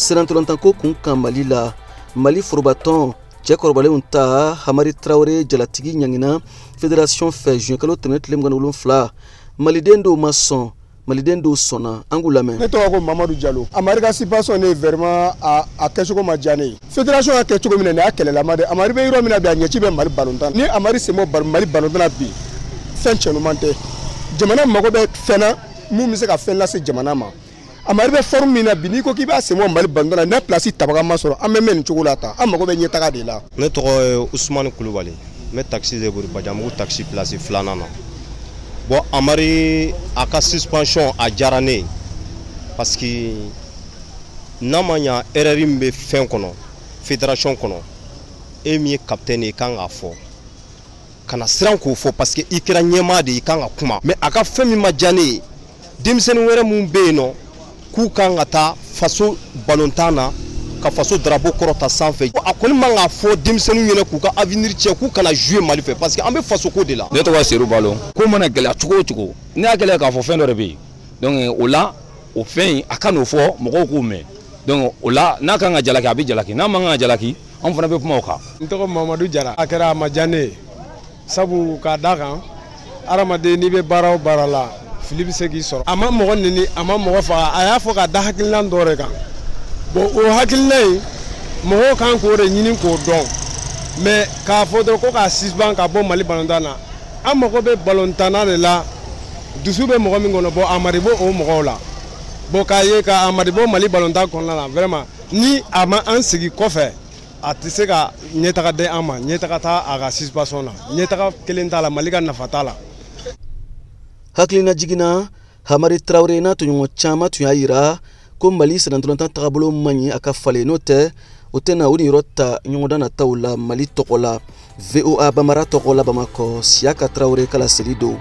Sennantolatanko kun kan Mali la, Mali forobatɔn cɛkɔrɔbalenw ta Hamari Tarawele jalatigi ɲangina fédération fɛ juin kalo tɛmɛnen tile 27. Maliden dɔw ma sɔn, maliden dɔw sɔnna. An k'u lamɛn. Ne tɔgɔ ko Mamadu Jalo. Amari ka suspension ne vraiment a kɛcogo ma diya ne ye. Fédération y'a kɛ cogo min na, nin y'a kɛlɛlama de. Amari bɛ yɔrɔ min na bi, a ɲɛci bɛ Mali balontan. Ni Amari sen bɔ Mali balontan na bi, fɛn cɛɲuman tɛ. Jamana mago bɛ fɛn na mun bɛ se ka fɛn lase jamana ma. Amari bɛ forme min na bi, n'i ko k'i b'a sen bɔ Mali balontan na, n'a place tabaga ma sɔrɔ, an bɛ mɛn nin cogo la tan. An mago bɛ ɲɛtaga de la. Ne tɔgɔ ye Usumani Kulubali. N bɛ taxi de boli Bajamugu taxi place 2nan na. Bon, Amari a ka suspension a diyara ne ye, parce que n'a ma ɲa erreur min bɛ fɛn kɔnɔ, fédération kɔnɔ, e min ye capitaine ye, i kan k'a fɔ, kana siran k'o fɔ, parce que i kɛra ɲɛmaa de ye, i kan ka kuma. Mais a ka fɛn min ma diya ne ye, denmisɛnnin wɛrɛ mun bɛ yen nɔ k'u kan ka taa faso balontan na ka faso drapeau kɔrɔta sanfɛ, a kɔni man k'a fɔ denmisɛnninw ɲɛna k'u ka avenir tiɲɛ, k'u kana jouer Mali fɛ, parce que an bɛ faso ko de la. Ne tɔgɔ Seru Balo. Ko mana gɛlɛya cogo o cogo, n'i y'a gɛlɛya k'a fɔ fɛn dɔ de bɛ yen, donc o la o fɛn in a ka n'o fɔ mɔgɔw k'o mɛn. Donc o la n'a kan ka jalaki, a bɛ jalaki, n'a man kan ka jalaki, anw fana bɛ kuma o kan. N tɔgɔ Mamadu Jara. A kɛra a ma diya ne ye, sabu k'a da kan hadamaden n'i bɛ baara o baara la, fili bɛ se k'i sɔrɔ. A ma mɔgɔ neni, a ma mɔgɔ faga, a y'a fɔ ka da hakilina dɔ de kan. Bon, o hakilina in mɔgɔw kan k'o de ɲini k'o dɔn. Mais k'a fɔ dɔrɔn ko k'a suspend ka bɔ Mali balontan na, an mago bɛ balontanna de la, dusu bɛ mɔgɔ min kɔnɔ. Bon, Amari b'o o mɔgɔw la. Bon, k'a ye ka Amari bɔ Mali balontan kɔnɔna na, vraiment ni a ma an sigi kɔfɛ, a tɛ se ka ɲɛtaga di an ma. Ɲɛtaga t'a a ka suspension na, ɲɛtaga kelen t'a la, Mali ka nafa t'a la. Hakilina jiginna, Hamari Tarawele n'a tɔɲɔgɔn caman tun y'a yira ko Mali sennantolatan tagabolo man ɲi, a ka falen, n'o tɛ o tɛna o niyɔrɔ ta ɲɔgɔndan nataw la Mali tɔgɔ la. VOA Bambara tɔgɔ la, Bamakɔ, Siyaka Tarawele ka laseli don.